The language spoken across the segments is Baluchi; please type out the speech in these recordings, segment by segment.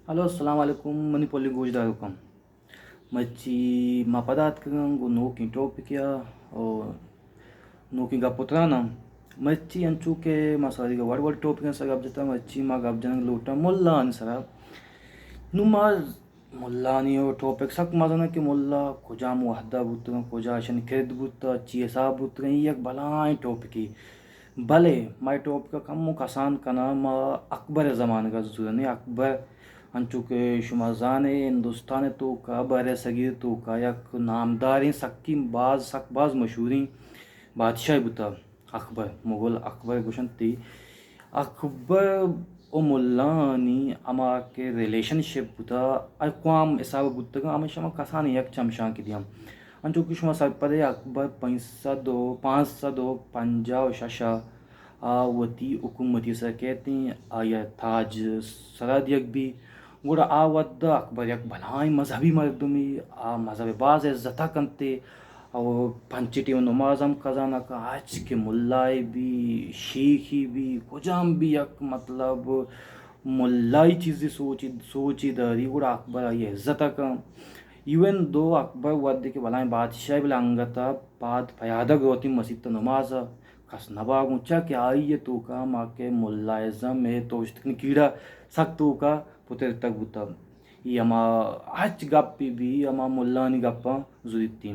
ہیلو، السلام علیکم، منی پُلیں گوشداروکاں۔ مرچی ما پدا اتکگاں گوں نوکیں ٹاپکے ءَ، او نوکیں گپ ءُ تراناں۔ مرچی انچو کہ ما ساریگا وڑ وڑ ٹاپکاں سرا گپ جتا، مرچی ما گپ جنگ لوٹاں ملانی سرا۔ نوں ما ملانی ءُ ٹاپک سک مزن کہ ملا کجام وہدا بوتگاں، کجا اشانی کرد بوتا، چی حساب بوتگاں، اے یک بلائیں ٹاپکے۔ بلے ما اے ٹاپک ءَ کمو کسان کناں، ما اکبر ءِ زمانگ ءَ زوریں۔ اکبر انچو کہ شما زانے، ہندوستان ءِ توکا، بحر صغیر ءِ توکا یک نامداریں، سکیں باز، سک باز مشہوریں بادشاہے بوتا۔ اکبر، مغل اکبر گوشنت تی۔ اکبر ءُ ملانی ہما کہ ریلیشن شپ بوتا، اقوام حساب بوتگاں، ہمیشہ ما کسانیں یک چمشانکے دیاں۔ انچو کہ شما سرپدے اکبر پنچ سد ءُ، پانچ سد ءُ پنجاہ ءُ شش ءَ آ وتی حکومتی سر کیتیں، آئی ءَ تاج سرا دیگ بی۔ گڑا آ وھد ءَ اکبر یک بلاہیں مذہبی مردمے، آ مذہب ءِ باز عزت ءَ کنت ءُ پنچ ٹیم نماز ہم قضا نہ کن، ہرچ کہ ملائے بی، شیخے بی، کجام بی یک مطلب ملائی چیزے سوچی، سوچی داری، گڑا اکبر آئی ءِ عزت ءَ کن۔ ایون دو اکبر وھدے کہ بلاہیں بادشاہے بلے انگت ءَ پاد پیادگ روتیں مسیت ءَ نماز ءَ کس نبا گوں، چیا کہ آئی ءِ توکا ہما کہ ملائزم ءِ توشتکنی کیڑا سک توکا پترتگ بوتا۔ ای ہما ہچ گپے بی، ہما ملانی گپاں زوریتیں۔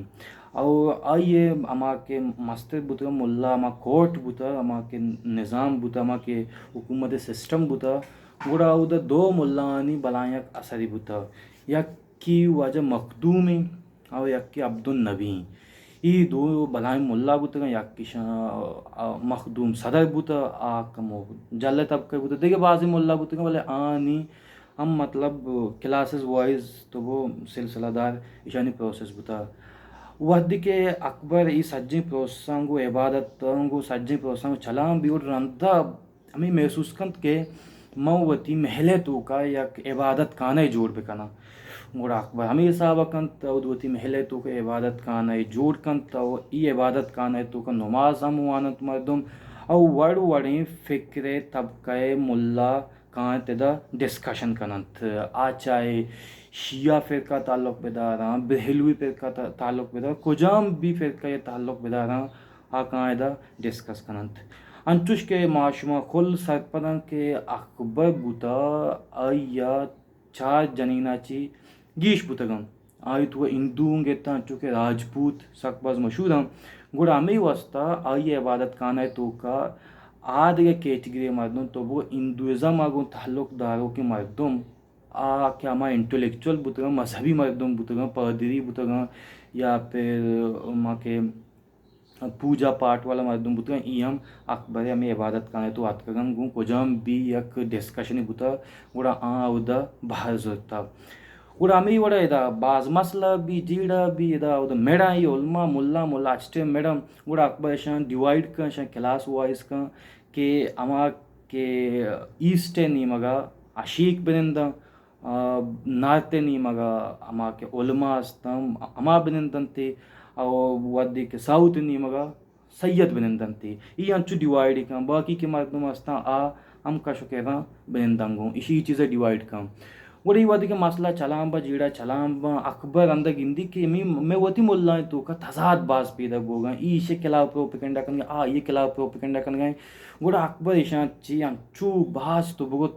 او آئی ءِ ہما کہ مستر بوتگاں، ملا ہما کورٹ بوتا، ہما کہ نظام بوتا، ہما کہ حکومت ءِ سسٹم بوتا، گڑا اودا دو ملانی بلاہیں یک اثرے بوتا۔ یکے واجہ مخدوم ایں، او یکے عبدالنبی ایں۔ ای دو بلاہیں ملا بوتگاں، یکیشاں، آ، مخدوم صدر بوتا، آ کمو جھل ءِ طبقہ بوتا، دگہ بازیں ملا بوتگاں، بلے آنی ہم مطلب کلاسز وائز تو وہ سلسلہ دار ایشانی پروسیس بوتا۔ وھدے کہ اکبر ای سجیں پروسیساں گوں، عبادتاں گوں، سجیں پروسیساں گوں چلان بی، او رندا ہمے محسوس کنت کہ من وتی محل ءِ توکا یک عبادت خانہ جوڑ بکناں۔ گڑا اکبر ہمے حساب ءَ کنت، اود وتی محل ءِ توکا عبادت خانہ جوڑ کنت، او ای عبادت خانہ ءِ توکا نماز ہم واننت مردم، او وڑ وڑیں فکر ءِ طبقہ ءِ ملا کاینت ادا ڈسکشن کننت۔ آ چاہے شیعہ فرقہ تعلق بداراں، بہلوی فرقہ تا-، تعلق بداراں، کجام بھی فرقہ ءِ تعلق بداراں، آ کاینت ادا ڈسکس کننت۔ انچوش کہ ما شما کل سرپداں کہ اکبر بوتا، آئی ءَ چار جنینا چی گیش بوتگاں۔ آئی توکا ہندو ہم گپتاں، انچو کہ راجپوت سک باز مشہور اَنت۔ گڑا ہمے واسطہ آئی ءِ عبادت خانہ ءِ توکا آ دگہ کیٹگری مردم تو بگو ہندوازم ءَ گوں تعلق داروکیں مردم، آ کہ ہما انٹلیکچوئل بوتگاں، مذہبی مردم بوتگاں، پادری بوتگاں یا پھر ہما کہ پوجا پاٹ والا مردم بوتگاں، ای ہم اکبر ءِ ہمے عبادت خانہ ءِ تو اتکگاں، گوں کجام بھی یک ڈسکشنے بوتا، گڑا آ اودا بہر زرتا۔ گڑا ہمے وڑا ادا باز مسئلہ بھی، جیڑہ بھی، ادا اودا مڑاں ای علماء، ملا، ملا اچ ٹائم مڑاں، گڑا اکبر اشاں ڈیوائیڈ کن، اشاں کلاس وائز کن کہ ہما کہ ایسٹ ءِ نیمگا عشیق بننداں، آ، نارتھ ءِ نیمگا ہما کہ علماء استاں، ہما بنندنتے، او وھدے کہ ساؤتھ ءِ نیمگا سید بنندنتے۔ ای انچو ڈیوائیڈ کن، باقی کہ مردم استاں، آ ہم کش و کرا بنندن گوں۔ اشی ای چیزا ڈیوائیڈ کن۔ گڑا ای وھدے کہ مسئلہ چلان با، جیڑہ چلان با، اکبر اندا گندی کہ می، مئے وتی ملائیں توکا تضاد باز پیدا بوگا، ای ایشی خلاف پروپیگنڈا کنگا، آ ای خلاف پروپیگنڈا کنگا۔ گڑا اکبر ایشاں چی انچو باز تو بگو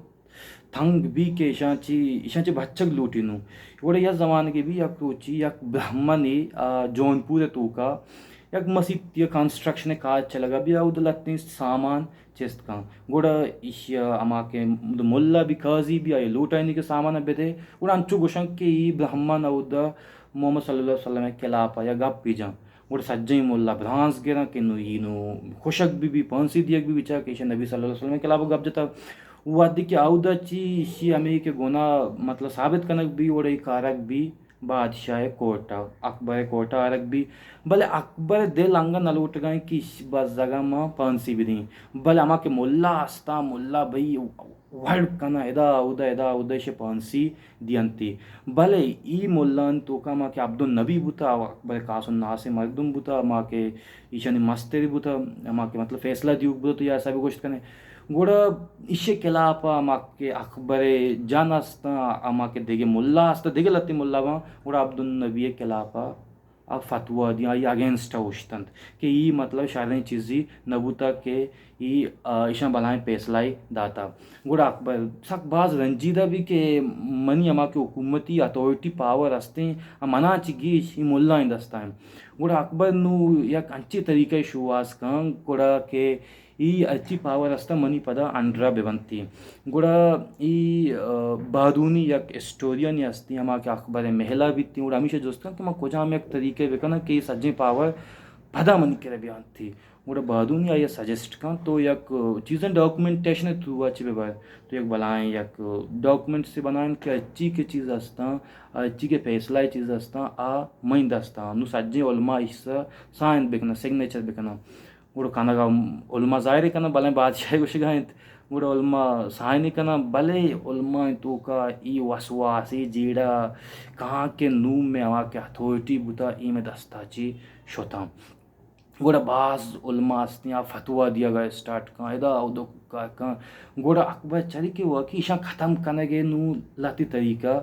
تنگ بی کہ ایشاں چی، ایشاں چی بچگ لوٹی نوں۔ گڑا یک زمانگے بی یک روچی یک برہمنے، آ، جونپور ءِ توکا یک مسیت یا کنسٹرکشن ءِ کار چلگا بی، اودا لہتیں سامان چست کن۔ گڑا ایشی ءَ ہما کہ ملا بی، قاضی بی، آئی لوٹائینی کہ سامان ءَ بدے۔ گڑا انچو گوشن کہ ای برہمن اودا محمد صلی اللہ علیہ وسلم ءِ خلاف ءَ یا گپ بی جن۔ گڑا سجہیں ملا برانز گراں کہ نوں ای نوں کشگ بہ بی، پھانسی دیگ بہ بی، چیا کہ ایشی نبی صلی اللہ علیہ وسلم ءِ خلاف ءَ گپ جتگ۔ وھدے کہ اودا چی ایشی ہمے کہ گناہ مطلب ثابت کنگ بی، گڑا ای کارگ بی بادشاہ ءِ کورٹ ءَ، اکبر ءِ کورٹ ءَ آرگ بی۔ بلے اکبر ءِ دل انگہ نہ لوٹگا کہ ایشی بزگاں ما پھانسی بدیں۔ بلے ہما کہ ملا استاں، ملا بھئی وڑ کناں، ادا اودا، ادا اودا ایشی پھانسی دینتی۔ بلے ای ملان توکا ہما کہ عبدالنبی بوتا، اکبر خاص الناس مردم بوتا، ہما کہ ایشانی مستر بوتا، ہما کہ مطلب فیصلہ دیوک بوتا، تو یا حسابی گوشت کنے۔ گڑا ایشی خلاف ءَ ہما کہ اکبر ءِ جن استاں، ہما کہ دگہ ملا استاں، دگہ لتی ملا باں، گڑا عبدالنبی ءِ خلاف ءَ آ فتویٰ دیاں، آئی اگینسٹ ءَ اوشتنت کہ ای مطلب شریں چیزی نہ بوتا کہ ای، آ، ایشاں بلائیں فیصلہ ای داتا۔ گڑا اکبر سک باز رنجیدہ بی کہ منی ہما کہ حکومتی اتھارٹی پاور استیں، آ منا چہ گیش ای ملائیں دستا ایں۔ گڑا اکبر نوں یک انچیں طریقہ شوہاز کن، گڑا کہ ای ہرچی پاور استاں منی پدا انڈرا بہ بنتی۔ گڑا ای، آ، بادونی یک ہسٹورینے ہستی، ہما کہ اکبر ءِ محلہ بیتی، گڑا ہمیشہ جست کن کہ من کجام یک طریقے بکناں کہ ای سجیں پاور پدا منی کرا بیانتی۔ گڑا بادونی آئی ءَ سجیسٹ کن تو یک چیزیں ڈاکومنٹیشن ءِ تھرو ءَ چہ بہ بر، تو یک بلائیں یک ڈاکومنٹسے بنائین کہ ہرچی کہ چیز استاں، ہرچی کہ فیصلہ ءِ چیز استاں، آ منی دستاں۔ نوں سجیں علماء ایشی ءَ سائن بکناں، سگنیچر بکناں۔ گڑا کنگ ءَ علماء ظاہر ءَ کناں، بلے بادشاہ ءِ گوشگ ءَ انت۔ گڑا علماء سائن ءَ کناں، بلے علماء ءِ توکا ای وسواس، ای جیڑہ کاں کہ نوں مئے ہما کہ اتھارٹی بوتا، ای مئے دستا چہ شتاں۔ گڑا باز علماء ہستیں، آ فتویٰ دیگ ءَ اسٹارٹ کن، ادا اودو کار کن۔ گڑا اکبر چاری کہ واقعی ایشاں ختم کنگ ءِ نوں لہتی طریقہ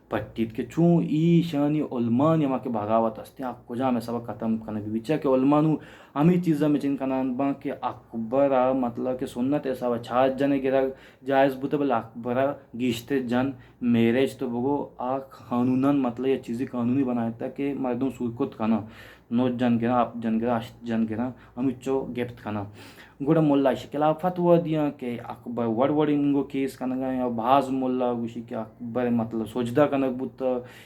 پٹیت کہ چون ایشانی علمانی ہما کہ بغاوت ہستیں، آ کجام حساب ءَ ختم کنگ بیت۔ چیا کہ علماء نوں ہمے چیز ءَ مچین کنان باں کہ اکبر ءَ مطلب کہ سنت ءِ حساب ءَ چار جن ءِ گرگ جائز بوتہ، بلے اکبر ءَ گیشتر جن میرج تو بگو آ قانوناً مطلب یک چیزی قانونی بنائینتہ کہ مردم سور کت کناں۔ نو جن گراں، ہپت جن گراں، ہشت جن گراں، ہمینچو گپت کناں۔ گڑا ملا ایشی خلاف فتویٰ دیاں کہ اکبر وڑ وڑیں انگو کیس کنگا ایں، اور باز ملا گوشی کہ اکبر مطلب سجدہ کنگ بوت،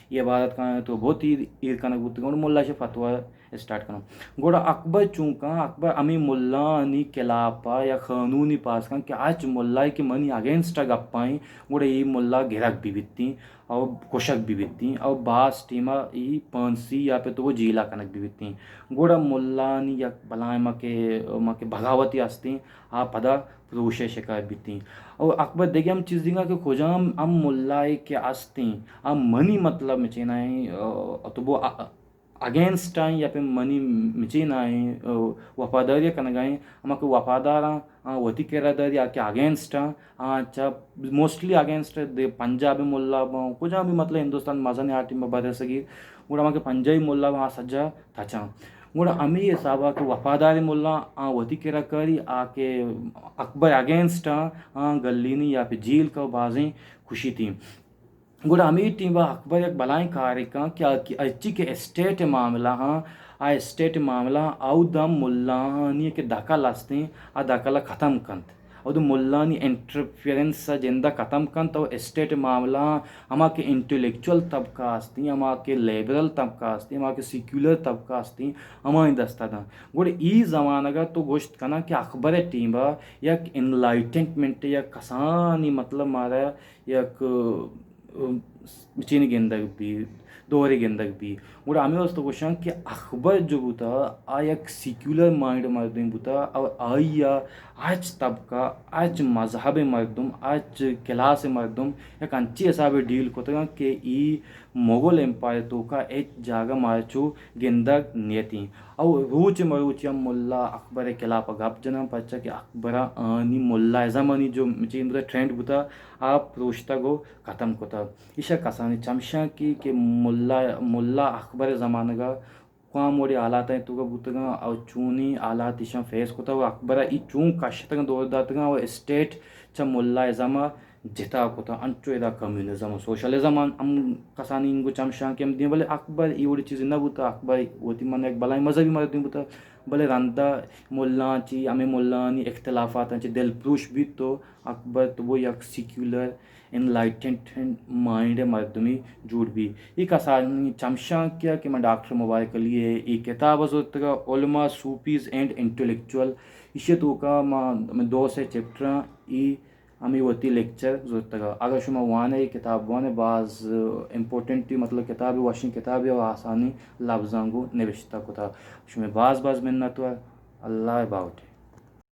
یہ عبادت کنگ تو بہت ایر، ایر کنگ بوت۔ گڑا ملا ایشی فتویٰ اسٹارٹ کناں۔ گڑا اکبر چون کن، اکبر ہمیں ملانی خلاف یا قانونی پاس کن کہ ہچ ملائے کہ منی اگینسٹ گپائیں، گڑا یہ ملا گرگ بی بیتیں۔ او کشگ بہ بیتیں، او باز ٹیما ای پھانسی یا پہ تو جیلا کنگ بہ بیتیں۔ گڑا ملانی یک بلائیں ما کہ، ما کہ بغاوتی ہستیں، آ پدا پروشے شکار بیتیں۔ او اکبر دگہ ہم چیز دیگا کہ کجام ہم ملائے کہ ہستیں، آ منی مطلب مچینائیں، او تو بو آ، اگینسٹ آئیں یا پہ منی مچین آئیں، او، وفاداری کنگائیں، ہما کہ وفاداراں، آ، وتی کرا داری، آ کہ اگینسٹ آں، آ، چا موسٹلی اگینسٹ دے پنجابی ملا باں، کجا بھی مطلب ہندوستان مزن آ ٹیم برسگی، گڑا ہما کہ پنجابی ملا باں، آ سجا تچاں۔ گڑا ہمیں حسابا کہ وفاداری ملا، آ، وتی کرا کاری، آ کہ اکبر اگینسٹ آں، آ، گلینی یا پہ جیل کا بازیں خوشی تھی۔ گڑا ہمے ٹیم ءَ اکبر یک بلائیں کارے کن کہ آ کہ ہرچی کہ اسٹیٹ ءِ معاملہ ہاں، آ اسٹیٹ ءِ معاملہ ہاں، اود ءَ ملانی کہ دخل ہستیں، آ دخل ءَ ختم کنت۔ اود ملانی انٹرفیئرنس ءَ جند ءَ ختم کنت، او اسٹیٹ ءِ معاملہ ہاں، ہما کہ انٹلیکچوئل طبقہ ہستیں، ہما کہ لبرل طبقہ ہستیں، ہما کہ سیکولر طبقہ ہستیں، ہمائی دست ءَ دنت۔ گڑا ای زمانگ ءَ تو گوشت کناں کہ اکبر ءِ ٹیم ءَ یک انلائٹنمنٹ، یک کسانی مطلب مارا یک، ام، چین گندگ بی، دورے گندگ بی۔ گڑا ہمے واستہ گوشاں کہ اکبر جو بوتا، آ یک سیکولر مائنڈ مردم بوتا، اور آئی ءَ ہچ طبقہ، ہچ مذہب مردم، ہچ کلاس مردم یک انچی حساب ڈیل کتگاں کہ ای مغل امپائر توکا ہچ جاگہ مارا چو گندگ نیتیں۔ او روچ مروچی ہم ملا اکبر ءِ خلاف گپ جناں، پرچا کہ اکبر ءَ آنی ملا ازمانی جو چین بوتا، ٹرینڈ بوتا، آ پروشتگ و ختم کتگ۔ ایشا کسانی چمشانکی کہ ملا، ملا اکبر ءِ زمانگ ءَ کام وڑی حالات ءِ توکا بوتگاں او چونی حالات ایشاں فیس کتگ و اکبر ءَ ای چون کشتگاں، دور داتگاں و اسٹیٹ چہ ملا ازم ءَ جتا کتگ، انچو ادا کمیونزم و سوشلزم ہم کسانی انگو چمشانکی ہم دیں، بلے اکبر ای وڑی چیزے نہ بوتگ۔ اکبر وتی من یک بلائیں مذہبی مردم بوتگ، بلے رندا ملاں چی، ہمے ملانی اختلافاتاں چی دل پروش بیت تو اکبر تو وہ یک سیکولر انلائٹنڈ مائنڈ مردمی جوڑ بی۔ ای کسانی چمشانکیا کہ من ڈاکٹر مبارک علی ءِ ای کتاب زرتگا، علماء، صوفیز اینڈ انٹلیکچوئل، ایشی توکا ما، من دو سے چیپٹراں ای ہمے وتی لیکچر زرتگا۔ اگاں شما وانے، اے کتاب وانے، باز امپورٹنٹ، مطلب کتابے، وشیں کتابے و آسانی لبزاں گوں نبشتہ کتا۔ شمے باز باز منت وار۔ اللہ باوٹے۔